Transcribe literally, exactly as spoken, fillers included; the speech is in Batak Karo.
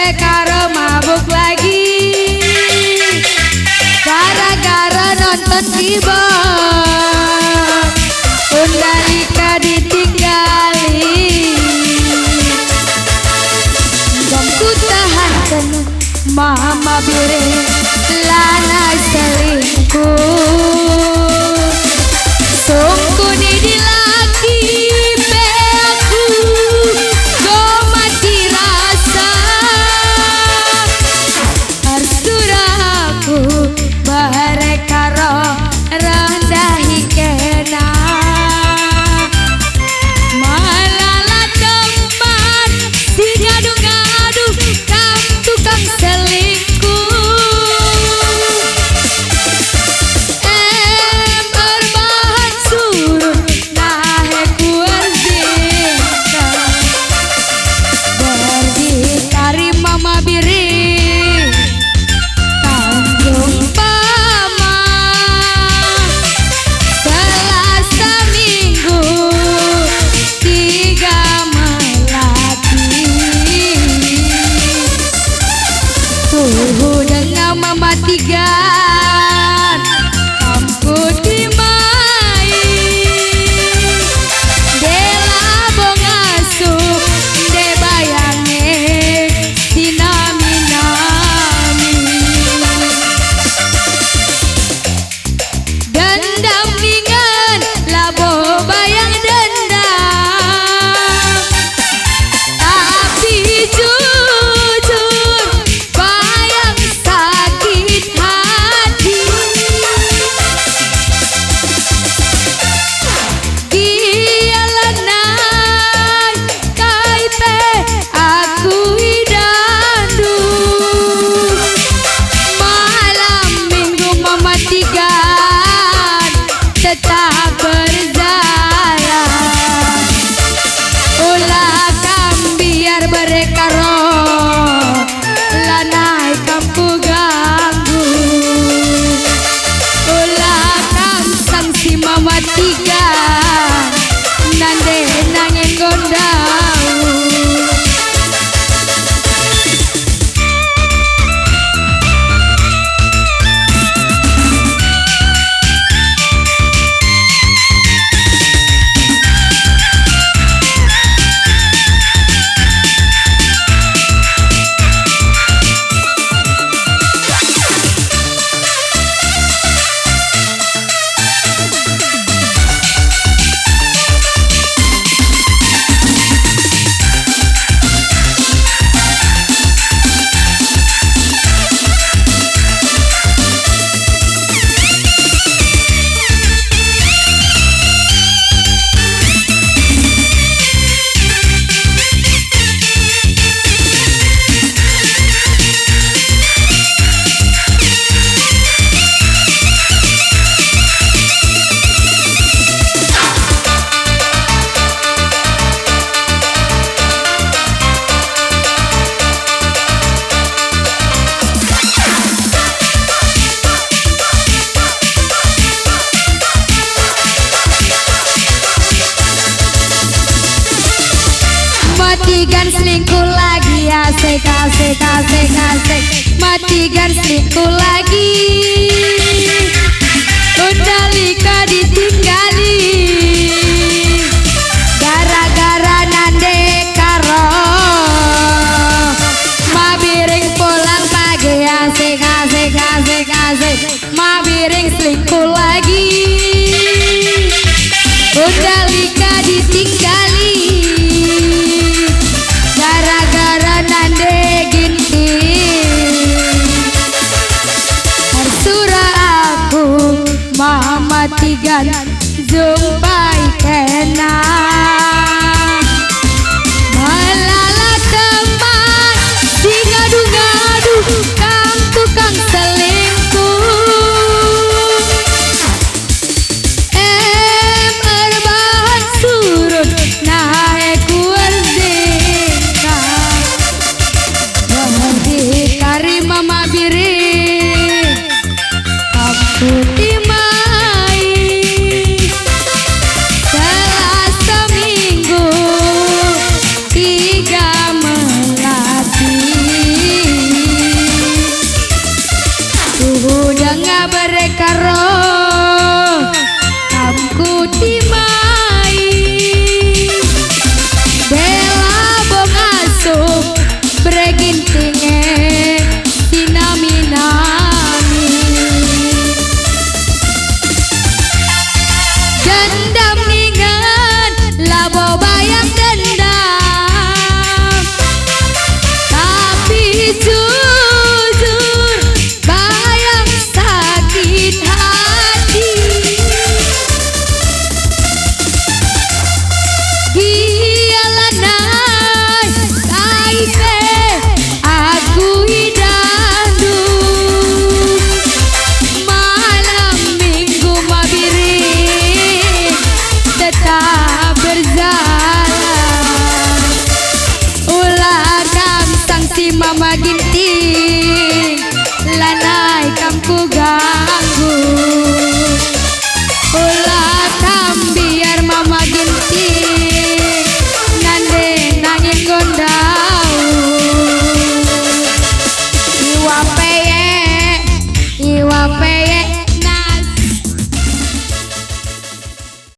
Karo mabuk lagi, gara-gara nonton Kibo, Unda Lika ditinggali. Dang kutahanken Mama Biring, lanai selingkuh. Sungkun i dilaki pe aku, go mati rasa. Ersuruh aku bere karo rendahi kena. Melala teman si ngadu-ngadu, kam tukang selingkuh. Em erbahan surut, nahe ku erzinta. Berdikar i Mama Biring, tanggung pama. Selasa Minggu tiga melati. Tuhu denga Mama Tigan, kam kutimai. Dela bo ngasup, nde bayange si nami-nami. Dendam ningen labo bayang dendam, tapi jujur bayang sakit hati. Gia lanai kai pe aku idahndu. Malam Minggu Mama Tigan tetap berjalan. Ula kam biar bere karo, lanai kam kuganggu. Ula kam sangsi Mama Tigan, nande nangin gondau. Matigan selingkuh lagi, asik, asik, asik, asik. Matigan selingkuh lagi. Unda Lika ditinggali. Gara-gara nande karo. Mabiring pulang pagi, asik, asik, asik, asik. Mabiring selingkuh lagi. Unda Lika ditinggali. Gara-gara nande Ginting. Ersuruh aku Mama Tigan. Jumpai kena. Melala teman si ngadu-ngadu, kam tukang selingkuh. Em erbahan surut, nahe ku erzinta. Berdikar i Mama Biring. Aku timai. Jujur, bayang sakit hati. Ia lanai, kai pe aku idahndu. Malam minggu mabiring tetap berjalan. Ula kam sangsi Mama Ginting, lanai kam kuganggu. Ula kam mbiar Mama Ginting, nande nangin nggo ndauh. Iwa pe e, iwa pe